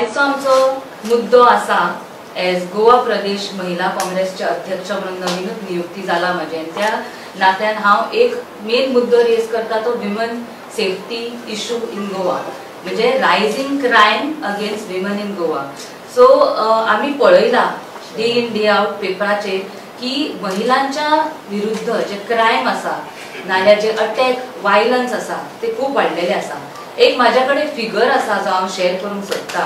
आयचो आमचो मुद्दो आसा एज गोवा प्रदेश महिला काँग्रेसचे अध्यक्ष म्हणून नवीनच नियुक्ती जाला म्हजें, त्या नात्यान हांव एक मेन मुद्दो रेज करता तो women safety issue in Goa, म्हणजे rising crime against women in Goa. So आमी पळयला डे इन डे आउट पेपराचेर की महिलांच्या विरुद्ध जे क्रायम आसा नाल्यार जे अटॅक वायलन्स आसा ते खूब वाडलेले आसा. एक म्हाज्या कडेन फिगर आसा जो हांव शेअर करूंक सोदता.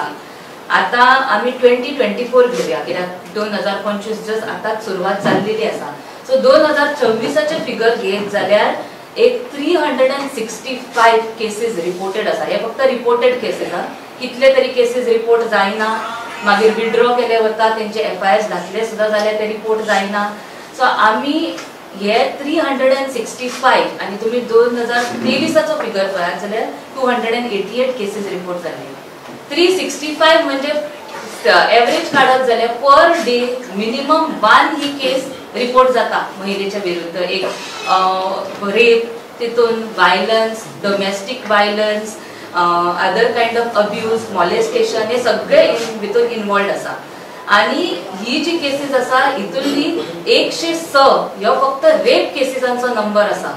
आतां आमी 2024 घेवया कित्याक 2025 जस्ट आतांच सुरवात जाल्लेली आसा. सो 2024 फिगर घेत जाल्यार एक 365 केसीस रिपोर्टेड आसा. हे फक्त रिपोर्टेड केसीस आसा, कितले तरी केसीस रिपोर्ट जायना, मागीर विड्रॉ केले वता, तेंचे एफआयआर घातले सुद्दां जाल्यार ते रिपोर्ट जायना. सो आमी हे 365 आनी तुमी 2023 फिगर पळयात जाल्यार 288 केसीस रिपोर्ट जाले. 365 म्हणजे एवरेज काडत जाल्यार पर डे मिनिमम 1 ही केस रिपोर्ट जाता महिलेच्या विरुद्ध. एक रेप, तितून violence, domestic violence, other kind of abuse, molestation हे सगळे भितून इनवॉल्ड आसा. आनी ही जी केसीस आसा हितूंतली 106 ह्यो फक्त रेप केसीसांचो नंबर आसा.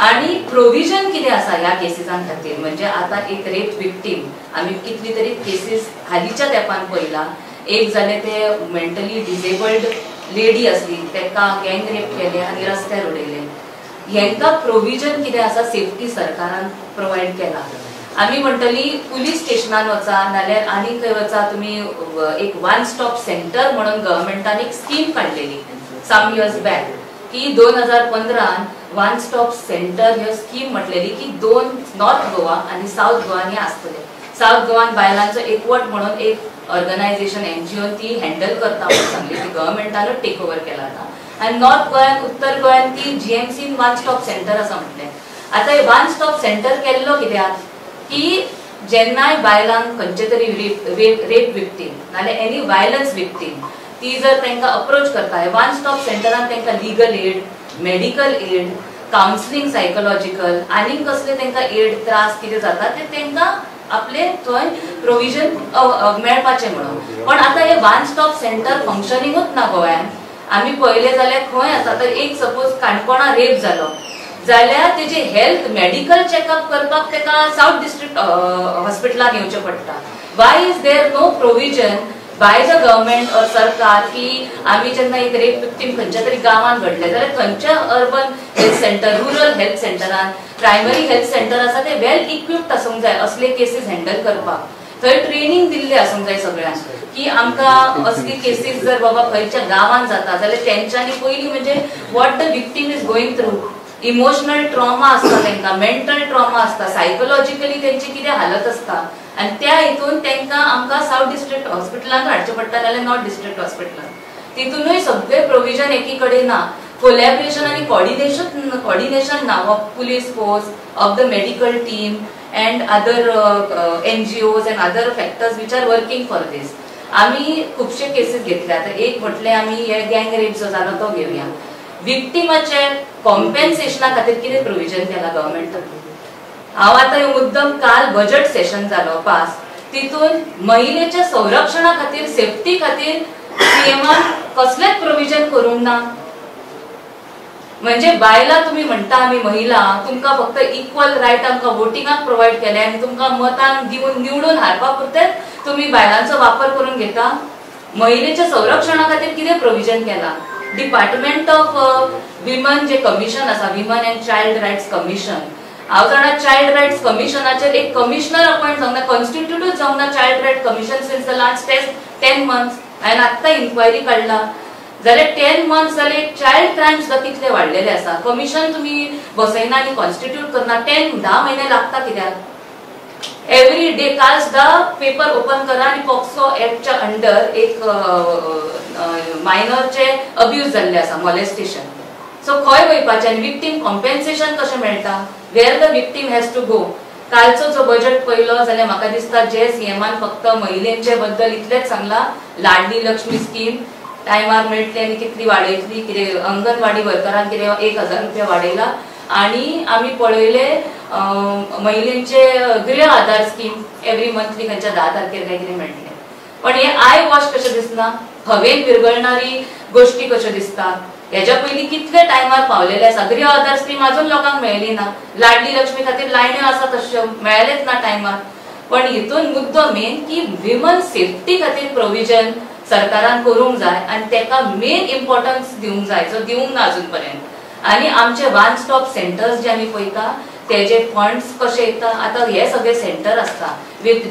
आनी प्रोविजन कितें आसा ह्या केसीसां खातीर, म्हणजे आतां एक रेप विक्टीम आमी कितली तरी केसीस हालींच्या तेंपान पळयला. एक जालें ते मेंटली डिसेबल्ड लेडी आसली, ताका गँग रेप केले आनी रस्त्यार उडयले. हेंकां प्रोविजन कितें आसा सेफ्टी सरकारान प्रोवायड केला. आमी म्हणटली पुलीस स्टेशनान वचा नाल्यार आनी खंय वचा, तुमी एक वन स्टॉप सेंटर म्हणून गव्हर्मेंटान एक स्कीम काडलेली सम इयर्स बॅक की 2015 वन स्टॉप सेंटर ह्यो स्कीम म्हटलेली की 2 नॉर्थ गोवा आनी सावथ गोवान हे आसतले. सावथ गोवान बायलांचो एकवट म्हणून एक ऑर्गनायझेशन एनजीओ ती हँडल करता म्हणून सांगली, ती गव्हर्मेंटानूच टेक ओवर केला आतां. आनी नॉर्थ गोव्यान उत्तर गोव्यान ती जीएमसीन वन स्टॉप सेंटर आसा म्हटलें. आतां हे वन स्टॉप सेंटर केल्लो कित्याक की जेन्नाय बायलांक खंयचे तरी रेप विक्टीम नाल्यार एनी वायलन्स विक्टीम ती जर तांकां अप्रोच करता, हे वन स्टॉप सेंटरान तांकां legal aid, medical aid, counselling, psychological आनीक कसले तांकां एड त्रास कितें जाता ते तांकां आपले थंय प्रोविजन मेळपाचें म्हणून. पण आतां हे वन स्टॉप सेंटर फंक्शनिंगूच ना गोव्यान. आमी पळयलें जाल्यार खंय आसा तर एक सपोज काणकोणा रेप जालो जाल्यार तेजे हेल्थ मेडिकल चॅकअप करपाक ताका सावथ डिस्ट्रिक्ट हॉस्पिटलान येवचें पडटा. Why is there no provision by the government or सरकार की आमी जेन्ना एक रेप विक्टीम खंयच्या तरी गांवांत घडलें जाल्यार खंयच्या urban health centre, rural health सेंटरान primary health centre आसा ते वेल इक्विप्ड आसूंक जाय असले केसीस हँडल करपाक. थंय ट्रेनिंग दिल्लें आसूंक जाय सगळ्यांक की आमकां असली केसीस जर बाबा खंयच्या गांवांत जाता जाल्यार तेंच्यांनी पयलीं म्हणजे what the victim is going through, emotional trauma आसता तांकां, मेंटल ट्रॉमा आसता, सायकोलॉजिकली तेंची कितें हालत आसता आनी त्या हितून तांकां आमकां सावथ डिस्ट्रिक्ट हॉस्पिटलान हाडचें पडटा नाल्यार नॉर्थ डिस्ट्रिक्ट हॉस्पिटलान. तितूनय सगळें प्रोविजन एकी कडेन ना, कोलॅबरेशन आनी कॉर्डिनेशन ना of police force, of the medical team and other NGOs and other factors which are working for this. आमी खुबशे केसीस घेतले. आतां एक म्हटलें आमी हे गँग रेप जो जालो तो घेवया. विक्टिमाचे कॉम्पेन्सेशना खातीर कितें प्रोविजन केलां गव्हर्मेंटान? हांव आतां मुद्दम काल बजट सेशन जालो पास, तितून महिलेच्या संरक्षणा खातीर सेफ्टी खातीर सीएमान कसलेंच प्रोविजन करूंक ना. म्हणजे बायलां तुमी म्हणटा आमी महिला तुमकां फक्त इक्वल रायट आमकां वोटिंगाक प्रोवायड केले आनी तुमकां मतां दिवन निवडून हाडपा पुरतेच तुमी बायलांचो वापर करून घेता. महिलेच्या संरक्षणा खातीर कितें प्रोविजन केलां? डिपार्टमेंट ऑफ विमन जे कमिशन आसा, women and child rights commission, हांव जाणा चायल्ड रायट्स कमिशनाचेर एक कमिशनर अपॉयंट जावंक ना, कॉन्स्टिट्यूटूच जावंक ना child right commission since the last 10 months. हांवें आत्तां इन्क्वायरी काडला जाल्यार 10 मंथ्स जाले चायल्ड क्रायम सुद्दां कितले वाडलेले आसा. कमिशन तुमी बसयना आनी कॉन्स्टिट्यूट करना, 10 म्हयने लागता कित्याक? एवरी डे काल सुद्दां पेपर ओपन करा आनी पॉक्सो एक्टच्या अंडर एक मायनरचे अब्यूज जाल्ले आसा, मॉलेस्टेशन. सो खंय वयपाचें आनी विक्टीम कॉम्पेन्सेशन कशें मेळटा? Where the victim has to go? कालचो जो बजट पळयलो जाल्यार म्हाका दिसता जे सीएमान फक्त महिलेंचे बद्दल इतलेंच सांगलां, लाडली लक्ष्मी स्कीम टायमार मेळटली आनी कितली वाडयतली, कितें अंगणवाडी वर्करांक कितें 1000 रुपया वाडयला. आणि आमी पळयले महिलेंचे गृह आधार स्कीम एवरी मंथली खंयच्या 10 तारखेर काय कितें मेळटलें. पण हे I wash कशें दिसना, हवेन विरगळणारी गोष्टी कश्यो दिसता. हेज्या पयलीं कितले टायमार पावलेले आसा. गृह आधार स्कीम अजून लोकांक मेळ्ळी ना, लाडली लक्ष्मी खातीर लायन्यो आसा तश्यो मेळ्ळेच ना टायमार. पण हितून मुद्दो मेन की विमन सेफ्टी खातीर प्रोविजन सरकारान करूंक जाय आनी तेका मेन इम्पॉर्टन्स दिवंक जाय, जो दिवंक ना अजून पर्यंत. आनी आमचे वन स्टॉप सेंटर्स जे आमी पळयता तेजे फंड्स कशे येता. आतां हे सगळे सेंटर आसता with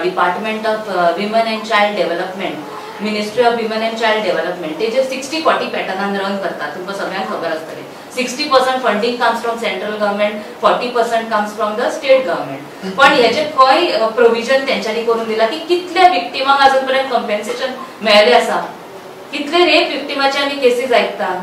department of women and child development, ministry of women and child development, तेजे 60-40 पॅटर्नान रन करता. तुमकां सगळ्यांक खबर आसतलें. 60% funding comes from central government, 40% comes from the state government. पण हेजे खंय प्रोविजन तेंच्यांनी करून दिला की कितल्या विक्टिमांक अजून पर्यंत कम्पेन्सेशन मेळ्ळें आसा, कितले रेप विक्टिमाचे आमी केसीस आयकता.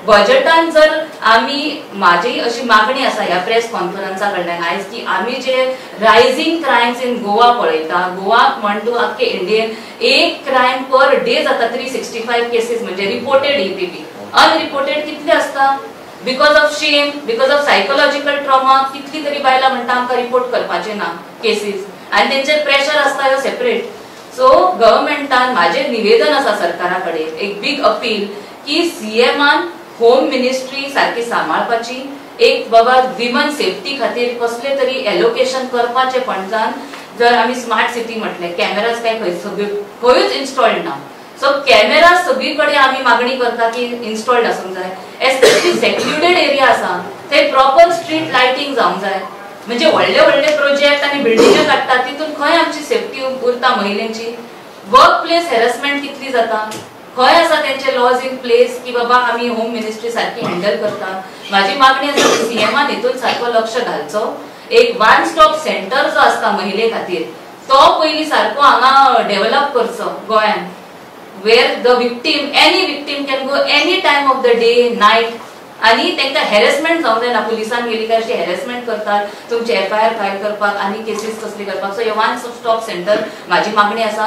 बजेटान जर आमी, म्हाजी अशी मागणी आसा ह्या प्रेस कॉन्फरन्सा कडल्यान आयज की आमी जे रायझींग क्रायम्स इन गोवा पळयता, गोवा म्हण तूं आख्खे इंडियेन एक क्रायम पर डे जाता, 365 केसीस म्हणजे रिपोर्टेड ही ती बी अनरिपोर्टेड कितले आसता. Because of shame, because of psychological trauma कितली तरी बायलां म्हणटा आमकां रिपोर्ट करपाचें ना केसीस, आनी तेंचेर प्रेशर आसता ह्यो सेपरेट. सो गव्हर्मेंटान म्हाजें निवेदन आसा सरकारा कडेन, एक बीग अपील की सीएमान होम मिनिस्ट्री सारकी सांबाळपाची, एक बाबा विमन सेफ्टी खातीर कसले तरी एलोकेशन करपाचे फंड्सान. जर आमी स्मार्ट सिटी म्हटलें, कॅमेराज काय खंय सगळे खंयूच इन्स्टॉल्ड ना, सो कॅमेरा सगळी कडेन आमी मागणी करता की इन्स्टॉल्ड आसूंक जाय. एस्पेशली सेक्लुडेड एरिया आसा थंय प्रॉपर स्ट्रीट लायटींग जावंक जाय. म्हणजे व्हडले व्हडले प्रोजेक्ट आनी बिल्डिंग्यो काडटा तितून खंय आमची सेफ्टी उरता महिलेंची. वर्क प्लेस हॅरसमेंट कितली जाता, खंय आसा तेंचे लॉज इन प्लेस की बाबा आमी होम मिनिस्ट्री सारकी हँडल करता. म्हाजी मागणी आसा की सीएमान हितून सारको लक्ष घालचो. एक वन स्टॉप सेंटर जो आसता महिले खातीर तो पयलीं सारको हांगा डेव्हलप करचो गोंयान, where the victim, any victim can go any time of the day night. आनी तांकां हॅरसमेंट जावंक जायना, पुलिसान गेली काय अशी हॅरसमेंट करतात तुमचे एफआयआर फायल करपाक आनी केसीस कसली करपाक. सो हे वन स्टॉप सेंटर म्हाजी मागणी आसा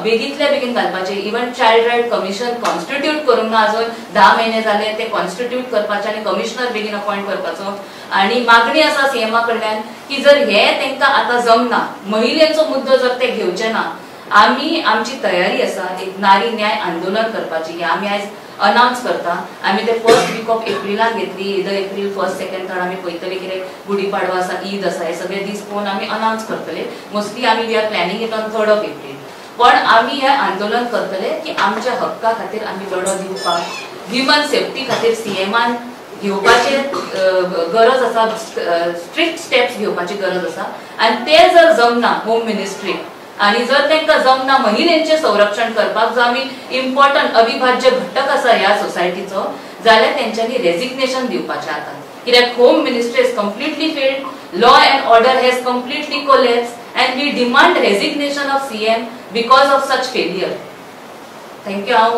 बेगींतल्या बेगीन घालपाची. Even child right commission constitute करूंक ना अजून 10 म्हयने जाले, ते कॉन्स्टिट्यूट करपाचे आनी कमिशनर बेगीन अपॉयंट करपाचो. आनी मागणी आसा सीएमा कडल्यान की जर हे तांकां आतां जमना, महिलेचो मुद्दो जर ते घेवचे ना, आमी आमची तयारी आसा एक नारी न्याय आंदोलन करपाची. हे आमी आयज अनावन्स करता. आमी ते फर्स्ट वीक ऑफ एप्रिलान घेतली, इदर एप्रील 1st 2nd 3rd आमी पळयतले कितें गुढी पाडवा आसा, ईद आसा, हे सगळे दीस पळोवन आमी अनावन्स करतले. मोस्टली आमी we are planning it on 3rd of April. पण आमी हे आंदोलन करतले की आमच्या हक्का खातीर आमी लढो दिवपाक, विमन सेफ्टी खातीर सीएमान घेवपाचे गरज आसा, स्ट्रिक्ट स्टेप्स घेवपाची गरज आसा. आनी ते जर जमना होम मिनिस्ट्री आनी जर तांकां जमना महिलेंचें संरक्षण करपाक, जो आमी इम्पॉर्टंट अविभाज्य घटक आसा ह्या सोसायटीचो, जाल्यार तेंच्यांनी रेजिग्नेशन दिवपाचें आतां. कित्याक home ministry has completely failed, law and order has completely collapse, and we demand resignation of CM because of such failure. Thank you. हांव